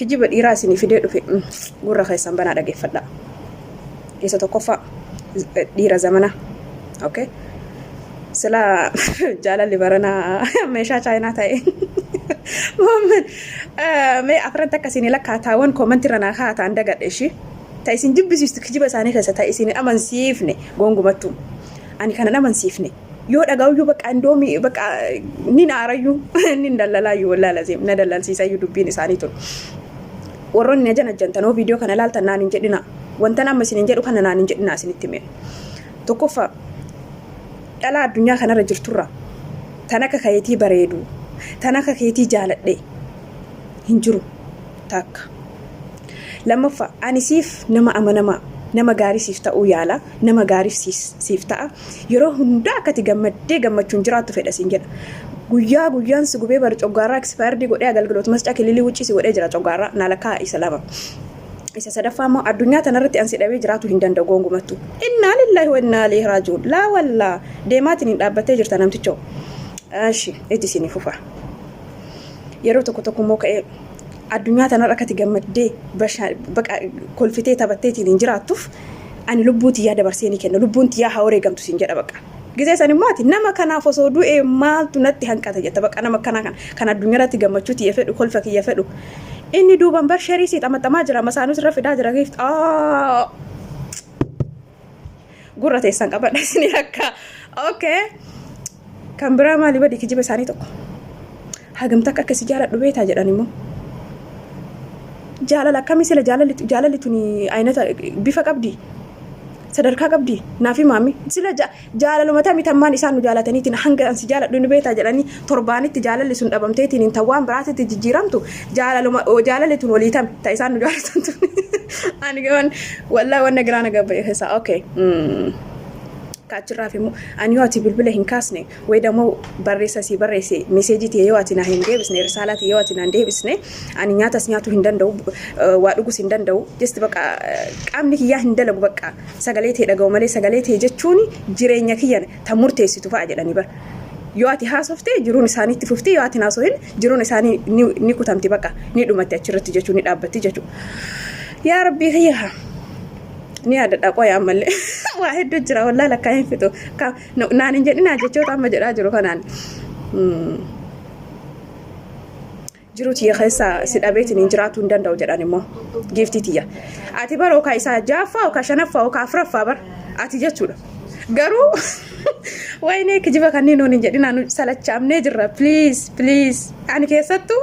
Kijiba dhiiraa isinii fidee dhufe gurra keessan banaa dhageeffadhaa. Isa tokkoffaa dhiira zamanaa. Okay. Silaa jaalalli baranaa meeshaa chaayinaa ta'e. Muhammad mee afran takka isinii lakkaataawwan koomantii irra naa kaa'ataan dagadhe ishii. Ta isin jibbisiistu kijiba isaanii keessa ta isin hin amansiifne gongumattuu. Ani kana hin amansiifne. Yoo dhaga'uyyuu bakka indoomi bakka ni naarayyuu ni dallalaayyuu wallaahi laziim na dallalsiisayyuu dubbiin isaanii tun. Warroonni na janajjantanoo viidiyoo kana ilaaltan naan hin jedhina. Wantan amma isin hin jedhu kana naan hin jedhina isinitti hime. Tokkoffaa, dhalaa addunyaa kanarra jirturra tan akka keetii bareedu, tan akka keetii jaaladhe hin jiru takka. Lammaffaa, ani siif nama amanamaa, nama gaarii siif ta'uu yaala, nama gaariif siif ta'a. Yeroo hundaa akka ati gammaddee gammachuun jiraattu fedha siin jedha. Guyyaa guyyaan si gubee bar coggaarraa expired godhee agalgiloot mascaa kililii wuccii si godhee jira coggaarraa naa lakkaa isa lama. Isa sadaffaa immoo addunyaa tanarratti an si dhabee jiraatu hin danda'u gongumattu. Innaa lillaahi wa innaa ilayhi raaji'uun. Laa wallaa deemaatiin hin dhaabbattee jirta namtichoo. Ashi itti isinii fufa. Yeroo tokko tokko immoo ka'ee addunyaa tanarra akkati gammaddee baqa kolfitee taphatteetiin hin jiraattuuf ani lubbuu tiyyaa dabarsee ni kenna. Lubbuun tiyyaa haa wareegamtu siin jedha baqa. Gizee san immoo ati nama kanaaf osoo du'ee maaltu natti hanqata jetta baqa nama akkanaa kana kan addunyaa irratti gammachuu tiyya fedhu kolfa kiyya fedhu. Inni duuban bar sharii sii xamaxamaa jira masaanuu sirra fidaa jira gift. Gurra teessan qabadha isinii akka. Okay. Kan biraa maali badi kijiba isaanii tokko. Hagam takka akka si jaaladhu beektaa jedhan immoo. Jaalala akkamii sila jaalalli jaalalli tuni aynata bifa qabdi. Sadarkaa qabdi naaf himaami. Sila jaalaluma tami tammaan isaan nu jaalataniitiin hanga an si jaaladhu ni beektaa jedhanii torbaanitti jaalalli sun dhabamteetiin hin tawwaan biraatitti jijjiiramtu jaalaluma jaalalli tun walii tami ta isaan nu jaalatan tun. Ani gaban wallaahi wanna giraa na gabba'e keessaa okay. Ka achirraaf immoo ani yoo ati bilbila hin kaasne Way damo barreessa sii barreesse meseejii tiyya yoo ati naa hin deebisne risaalaa tiyya yoo ati naa hin deebisne ani nyaatas nyaatu hin danda'u waa dhugus hin danda'u just baqa qaamni kiyyaa hin dalagu baqa sagalee tee dhaga'u malee sagalee tee jechuun jireenya kiyya ta murteessitu fa'a jedhanii bar yoo ati haasofte jiruun isaanii itti fufti yoo ati hin haasohin jiruun isaanii ni kutamti baqa ni dhumatti achirratti jechuu ni dhaabbatti jechuu yaa rabbii kiyya ni yaadadha qoya ammallee waa hedduu jira wallaa lakkaa hin fixu Naan hin jedhinaa jechoota amma jedhaa jiru kanaan. Jiruu tiyya keessa si dhabeetiin hin jiraatu hin danda'u jedhan immoo giiftii tiyya. Ati bara okaa isaa jaaffaa okaa shanaffaa okaa afuraffaa bar ati jechuudha. Garuu wayinee kijiba kanneen nuun hin jedhinaa nu salachaamnee jirra please please ani keessattuu.